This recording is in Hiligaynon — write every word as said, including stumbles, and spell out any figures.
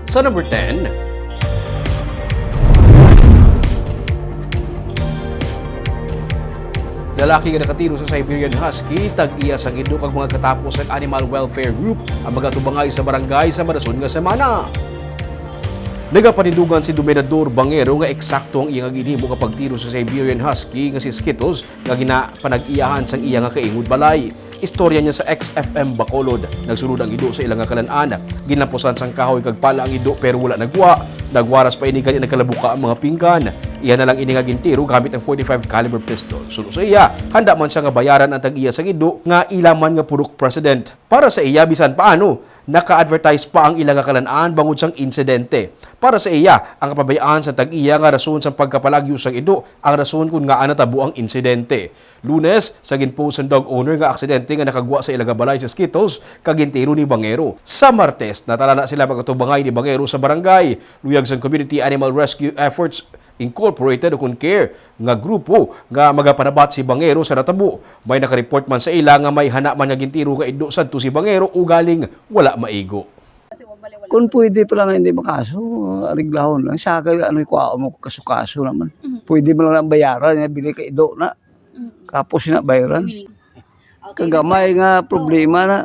Sa number ten, lalaki nga nakatiro sa Siberian Husky, tag-iya sang ido kag mga katapos sang Animal Welfare Group ang mga tubangay sa barangay sa marason nga semana. Nagapanindugan si Dominador Bangero nga eksakto ang iya nga ginhimo nga pagtiro sa Siberian Husky nga si Skittles nga ginapanag-iyahan sang iya nga kaingod balay. Istorya niya sa X F M Bacolod. Nagsulod ang ido sa ila nga kalan-an. Ginlapusan sang kahoy kag pala ang ido pero wala nagwa. Nagwaras pa ini gani nagkalabuka ang mga pinggan. Iya na lang ini nga gintiro gamit ang forty-five caliber pistol. Suno sa iya, handa man siya nga bayaran ang tag-iya sang ido nga ila man nga purok president. Para sa iya, bisan paano, naka-advertise pa ang ila nga kalan-an bangod sang insidente. Para sa iya, ang kapabayaan sa tag-iya nga rason sang pagkapalagyo sang ido ang rason kon ngaa natabo ang insidente. Lunes, sa ginpost sang dog owner nga aksidente nga nakagwa sa ila nga balay sa Skittles kag gintiro ni Bangero. Sa Martes, natala na sila pagkatubangay ni Bangero sa barangay, luyag sang Community Animal Rescue Efforts Incorporated o kon care nga grupo nga magapanabat si Bangero sa natabo. May nakareport man sa ila nga may hana man nga gintiro nga ido sadto si Bangero ugaling wala maigo. Kung pwede pala nga hindi makaso, areglahon lang. Siya kay ano, kuha mo kaso-kaso naman. Mhm. Pwede mo lang bayaran, nga bili ka ido na. Mm. Kapos na bayaran. Willing. Okay. Kagamay nga problema na.